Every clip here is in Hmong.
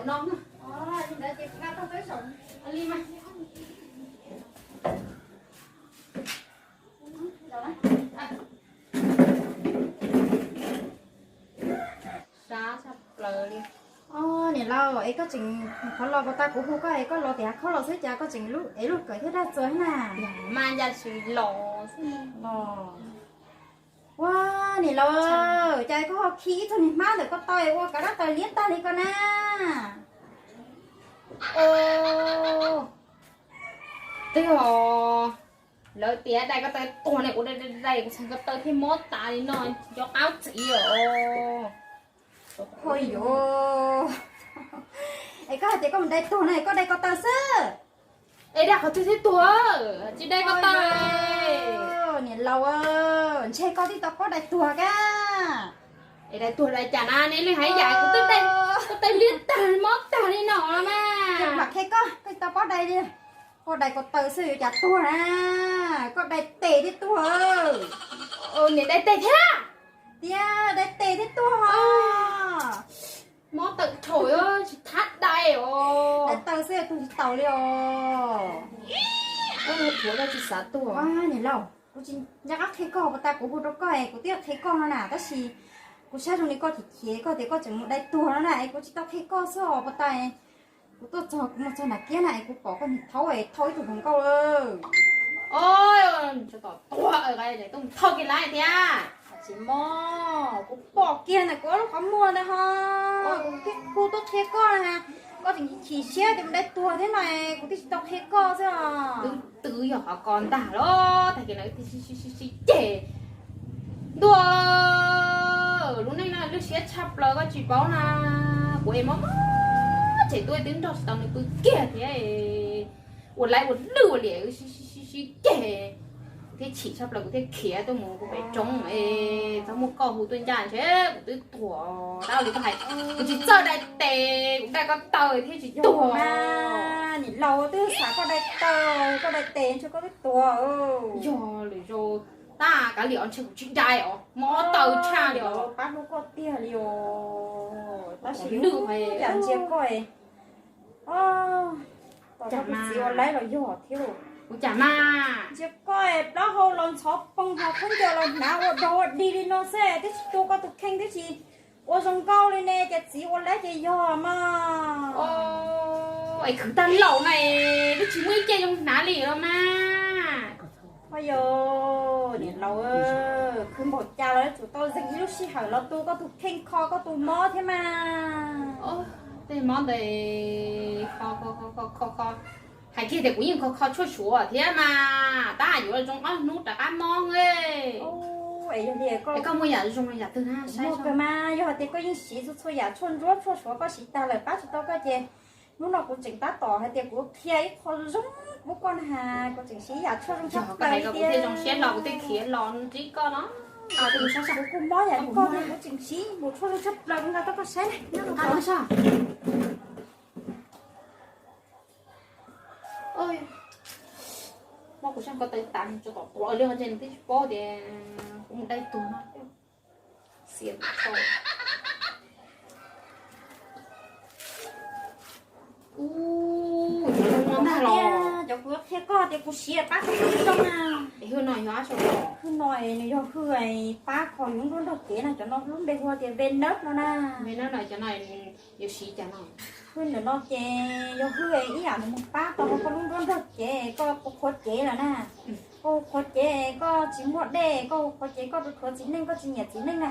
no. Li ntawd ces kuv nqa tau peb saum li mas. Sab tshaj plaws li. Niam laus, es koj tseem qhov los puas tau kuv hu koj es koj los tias koj los xwb cas koj tseem ev lub kawm thiab dag txuas thiab na? Mas ncaj tsis los xwb. Ua niam laus, cas koj ho khi ib txog niag hmab ntawm ko taw ua kav dab taws liab tag li ko na? Twb ho lawv tias dai ko taw tuag ne, kuv dai dai dai kuv txhais ko taw thiaj mob tas li no, nco qab txiv os. Hos yuav, es koj hais tias koj mus dai tuag na, koj dai ko taw xwb. Es dai qhov twg thiaj tuag? Tsis dai ko taw. Niam laus, ntshe koj twb tau paub dai tuag kab. Es dai tuag dai cas na, nej leej hais yam kuv twb dai ko taw liab tag mob tag li no mas. Mam qhia koj, koj tsis tau paub dai li. Koj dai ko taw xwb yuav cas tuag na, koj dai tes thiaj tuag. Niam dai tes thiab. Tias dai tes thiaj tuag os. Mob tawm thaum tsis thab dai os. Dai taw xwb tuag tsis taus li os. Thuav koj tsis xav tuag. Niam laus, kuv tsis nco qab qhia koj, puas tas kuv hu rau koj es kuv twb qhia koj no na, tab sis kuv saib zoo li koj chim chim koj tias koj tseem mus dai tuag no na es kuv tsis tau qhia koj xwb os. Puas tas kuv tuaj txog kuv mus txog nram kiab na es kuv pom koj mus thauj es thauj ib tug hluas nkauj lawm. Oj, tuag tuaj mus thauj kiag lawm thiab. Tsis mob, kuv pom kiag ntawm kuv ob lub qhov muag ntawd ho. Kuv thiaj hu tuaj qhia koj na, koj tseem chim siab tias mus dai tuag thiab no, kuv thiaj tsis tau qhia koj xwb os. Twb twb yog qhov ko ntag los tag kis no sib ceg. Ntuj, lub neej no lwj siab tshaj plaws koj tsis paub na. Kuv es mob mob tshem tuaj twb nrog tsis tau nws pw kiag thiab. Ua laib ua lwj ua liam sib ceg, kuv thiaj chim tshaj plaws kuv thiaj khiav tuaj mus kuv pem roob es txhob muaj koj hu tuaj ncaj ntshe kuv twb tuag dab li koj hais. Kuv tsis txawj dai tes, kuv dai ko taw thiaj tsis tuag. Niam laus twb xav koj dai taw, koj dai tes ntshe koj twb tuag. Yog lwm zaus tab kav liam os, ntshe kuv tsis dai os, mob taw tshaj li os. Pab hlub koj tiag li os, tab sis lwj yam ntsia koj. Tom no kuv txiv ua laib los yog thiab. Kuv cas mas ntsia koj plaub hau los ntxhov poog ho khaub ncaws los hnav ua dog ua dig li no xwb, twb tsis tu koj tus kheej twb tsis ua zoo nkauj li ne, ces txiv ua laib ces yog mas. Es khwv tag laus na, twb tsis muaj ib ce zoo hnav li los mas. Oj yog, niam laus, khwv npaum cas los yuav tsum tau zeeg ib lub sij hawm los tu koj tus kheej kho koj tus mob thiab mas. Tej mob ntawd kho kho kho kho kho, hais kiag tias kuv yeej kho kho tshuaj suav thiab mas, tab yuav zoo ob hnub rov qab mob. Es yog li koj muaj yam zoo yam twg na? Muaj kawg mas, yog hais tias koj yeej siv txhua txhua yam tshuaj ntsuab tshuaj suav koj siv tag lawm pab tsis tau koj ces hnub no kuv tseem tab tom hais tias kuv qhia ib qho zoo pub koj na, kuv tseem siv yam tshuaj zoo tshaj plaws li tias zoo siab los kuv thiaj khiav los ntsib koj no. Kuv kuj mob yam koj thiab kuv tseem siv mus tshuaj zoo tshaj plaws kuv nqa tuaj koj saib na. Mob kuv sab ko taw tas tso tom tuav li ho ntshe nws twb tsis paub tias kuv mus dai tuag no. Xiav tau. Ub, cov no ntag los. Cov kuv qhia koj tias kuv siv pab koj zoo na. Es hwj no yog ab sau? Hwj no nws yog hwj pab kho yus lub nroog cev na, cov no lub npe hu tias Venus no na. Venus no cov no yuav siv cas no? Hwj ntawm no ces yog hwj ib yam nws mus pab tau koj lub nruab nrog cev, koj hu qhuav cev lawm na. Koj hu qhuav cev koj tsis muaj dej, koj hu qhuav cev koj rhuav txiv neej, koj tsis nyiam txiv neej na.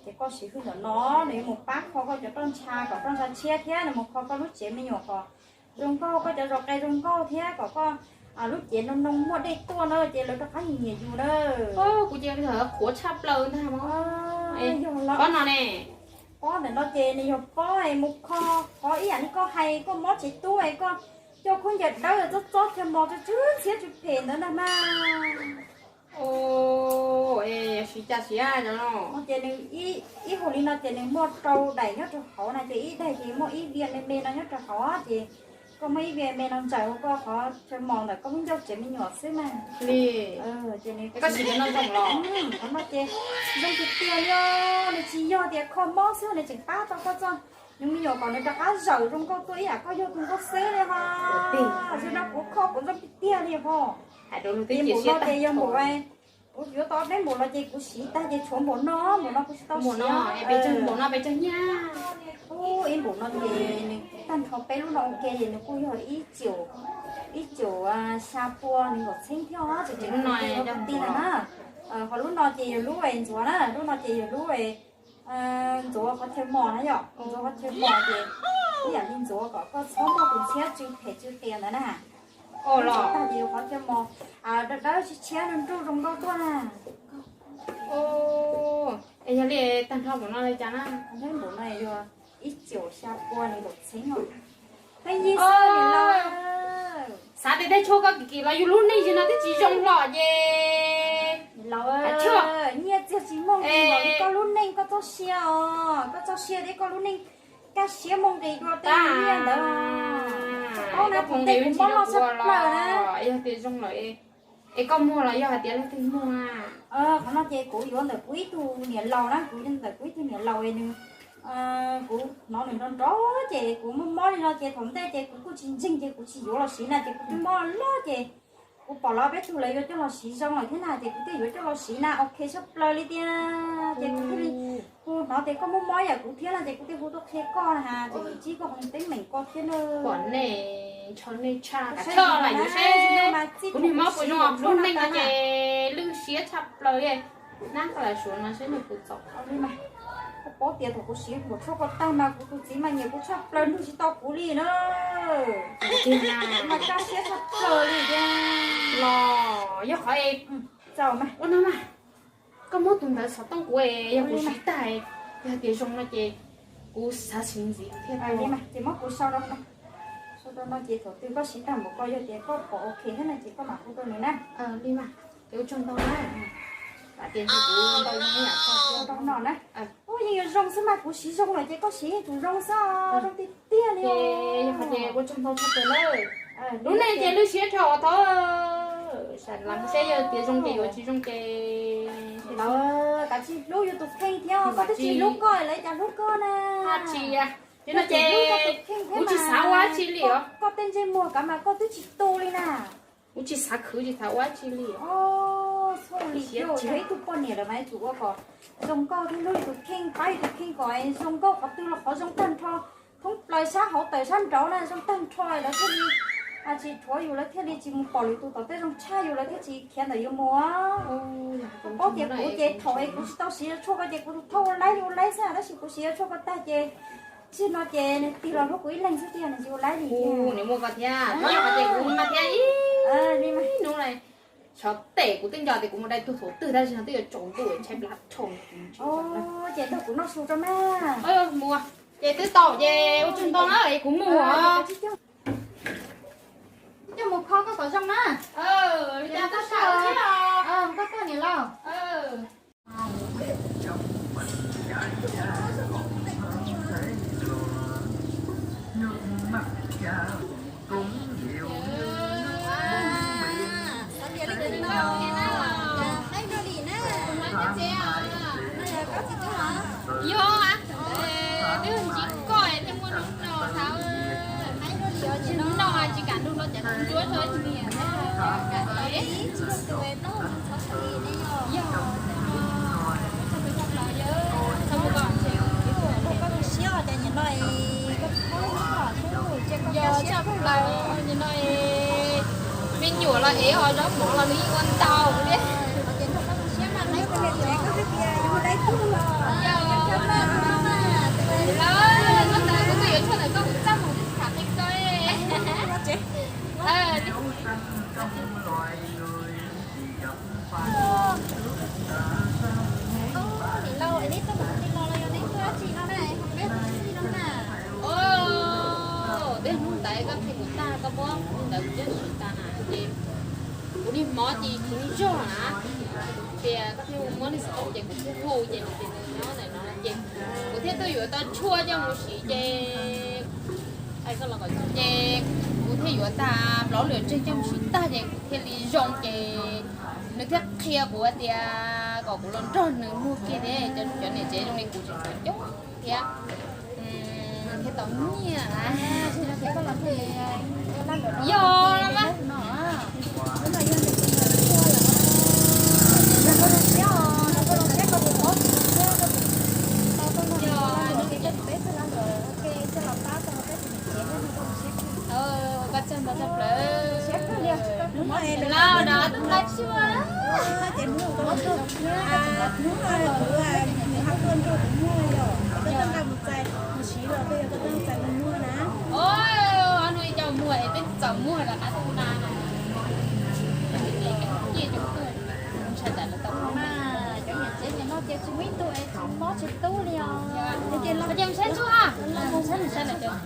Ces koj siv hwj ntawm no, nws yuav mus pab kho koj cov roj ntsha kom roj ntsha tshiab thiab nws mus kho koj lub tsev me nyuam kom zoo nkauj, koj cov zos qe zoo nkauj thiab kom koj lub cev noo noo muaj dej tuaj na ces lawv rov qab nyiam nyiam yus na. Kuv ces qhuav tshaj plaws ntag. Pob no ne? Pob ntawm no ces nws yog pob mus kho, qhov ib yam li koj hais koj mob tsev tub es koj coj khaub ncaws dawb txob txob kiag mos tsw tsw ntxhiab tsw phem ntawd ntag mas. Siv cas siv no? Ces nws ib hauv li no ces nws muaj rau daim nyob rau hauv na, ces ib daim ces muaj ib vias me me no nyob rau hauv ces koj muab ib vias me no ntsaws hauv koj qhov chaw mos ntawm koj lub ncauj tsev me nyuam xwb mas. Li, koj siv cov no zoo los? Qhov no ces zoo tiag tiag li os, nws tsis yog tias kho mob xwb nws tseem pab tau koj txoj Nws me nyuam kom nws rov qab zawm zoo nkauj tuaj ib yam koj yog tus nkauj xwb li ho. Zoo no kuv kho kuv zoo tiag tiag li ho. Ces npaum no ces yog npaum, kuv yuav tau peb npaum no ces kuv siv tag ces tshuav npaum no, npaum no kuv tsis tau siv. Ib npaum no ces nws tag nrho peb lub no ua ke ces nws kuj yog ib caum xya pua nees nkaum txheeb thiab os, tseem tseem no yog ti na. Ho lub no ces yog lub es ntxuav na, lub no ces yog lub ntxuav qhov chaw mos na yom, ntxuav qhov chaw mos ces ib yam li ntxuav kom koj txhob muaj tus ntshiab tsw phem tsw qias ntawd na. Tag ces yus qhov chaw mos dawb dawb tshiab tshiab nruj nruj zoo nkauj tuaj na. Es yog li tag nrho npaum no li cas na? Npaum no yog ib caum xya pua nees nkaum txheeb os. Pheej yig xwb niam laus. Xav tias tej tshuaj koj kim kim los yus lub neej tsis no twb tsis zoo los ces. Niam laus, nyiaj txiag tsis muaj nqis npaum li koj lub neej koj txoj sia os, koj txoj sia thiab koj lub neej kaj siab muaj nqis dua tej nyiaj ntawd. Paub na, kuv tej kuv mob loj tshaj plaws na. Yog tias zoo lawm es koj muag los yog hais tias leej twg muag? Qhov no ces kuv yuav ntawm kuv ib tug niam laus na, kuv yuav ntawm kuv ib tug niam laus es nws, kuv hnov nws nrov nrov ces kuv mob mob li no ces thaum ntej ces kuv kuj tsis ntseeg ces kuv tsis yuav los siv na ces kuv twb mob loj ces kuv pom lawv peb tug lawv yuav coj los siv zoo lawm thiab na ces kuv thiaj yuav coj los siv na, ok tshaj plaws li tiag. Ces kuv thiaj li hu, hnov tias koj mob mob yam kuv thiab no ces kuv thiaj hu tuaj qhia koj na, ces kuv ntsib koj hauv teeb meem koj thiab na. Pom nej ntshaw nej tshaj, kav tsij los yuav seb kuv niag mob puas zoo. Lub neej no ces lwj siab tshaj plaws li. Nab koj lam suav no seb nws puas txaus. Koj paub tias thaum kuv siv npaum tshuaj ko tag mas kuv tus txiv mas nyiam kuv tshaj plaws, nrug tsis tau kuv li na. Mas kaj siab tshaj plaws li tiag. Los yog qhov es, txaus mas ua no mas, koj muab tus ntawd xov tooj kuv es yog kuv siv tag, yog tias zoo no ces kuv xav siv ntxiv thiab. Li mas ces muab kuv sau rau no, sau rau no ces thaum twg koj siv tag npaum ko yog tias koj pom ok thiab no ces koj mam hu rau nws na. Li mas ces ua tsaug ntau na. Ua rau no na. Ua yeej yuav zoo xwb mas kuv siv zoo lawm ces koj siv yeej tsum zoo xwb, zoo tiag tiag li. Yog qhov ces ua tsaug ntau tshaj plaws na. Lub neej ces lwj siab rau thov, sam las mus seb yog tias zoo ces yuav, tsis zoo ces lawv kav tsij hlub yus tus kheej thiab, koj twb tsis hlub koj lawv cas hlub koj na. Tsis, no ces kuv tsis xav ua dab tsi li os. Koj tej ntsej muag kav mas koj twb tsis tu li na. Kuv tsis xav khwv tsis xav ua dab tsi li. Txhob ua li thiab, yog ib tug poj niam lawm mas yuav tsum ua kom zoo nkauj thiab hlub yus tus kheej, pab yus tus kheej kom zoo nkauj qhov twg los qhov zoo tag nrho, thoob plaws sab hauv tawm sab nraud na zoo tag nrho lawv thiaj li tsis rhuav yus, lawv thiaj li tsis mus pom lwm tus tom tej zoo tshaj yus lawv thiaj tsis khiav ntawm yus mus. Paub tias kuv ces thaum es kuv tsis tau siv tshuaj ko ces kuv tus thauj ua laib li ua laib xwb tab sis kuv siv tshuaj ko tag ces txij no ces nws tig los hlub kuv ib leeg xwb tiag, nws tsis ua laib li. Nws muaj koj thiab, nyob qhov ces kuv mas thiab ib hnub xyov tes kuv twb nco tias kuv mus dai tuag thaum twg tab sis no twb yuav tsaus ntuj tshaib plab rho. Ces nrog kuv noj su rau mas. Mus, ces twb tau ces ua tsaug ntau na es kuv mus. Coj mus kho koj kom zoo na. Koj tuaj niam laus. Yog, twb ntsib koj thiaj muaj hnub no, hnub no tsis kam nrug los cas ntsuab rau tus niam. Yog, txhob mus koj siab os, nim no yog tshaj plaws, nim no me nyuam los ev os, zaub mov los nws yeej ua ntau thiab. Yog, koj ntawd kuv twb yuav tshuaj ntawm koj kuv txaj muag twb tham qhia koj. Niam laus, neb tuaj mus ua li no los yog neb tuaj dab tsi no na, peb ua tsi no na? Tej hnub ntawd koj qhia kuv tag, koj muab ntawd kuv coj siv tas na ces kuv niag hmov ces kuv zog na, tias koj thiaj hu muab nws xov tooj ces kuv thiaj hu ces nws tias nws nyob ntawm no ces kuv thiaj tuaj yuav tau tshuaj coj mus siv ces, ces kuv thiaj yuav tag plaub lwm tseg coj mus siv tag ces kuv thiaj li zoo ces nws thiaj qhia kuv tias kom kuv los nrog nws muag kiag thiab, cov niam tsev zoo li kuv tseem tshuav coob thiab. Tau nyiaj. Yog los mas. Koj txog ntawd txog plaws. Los no tus nqa tsuag. Hnub no kuv ha tuaj nrog kuv muag yom, koj txawj nqa mus txais mus siv los koj yog koj txawj txais mus muag na. Os, no coj muag es peb txawm muag los qab tau na. Ntshai tas lawv tau muag. Cov niam tsev nim no ces tsis muaj ib tug es tsis mob tsis tub li os. Ces saib tsuag ha, saib saib lawm ces.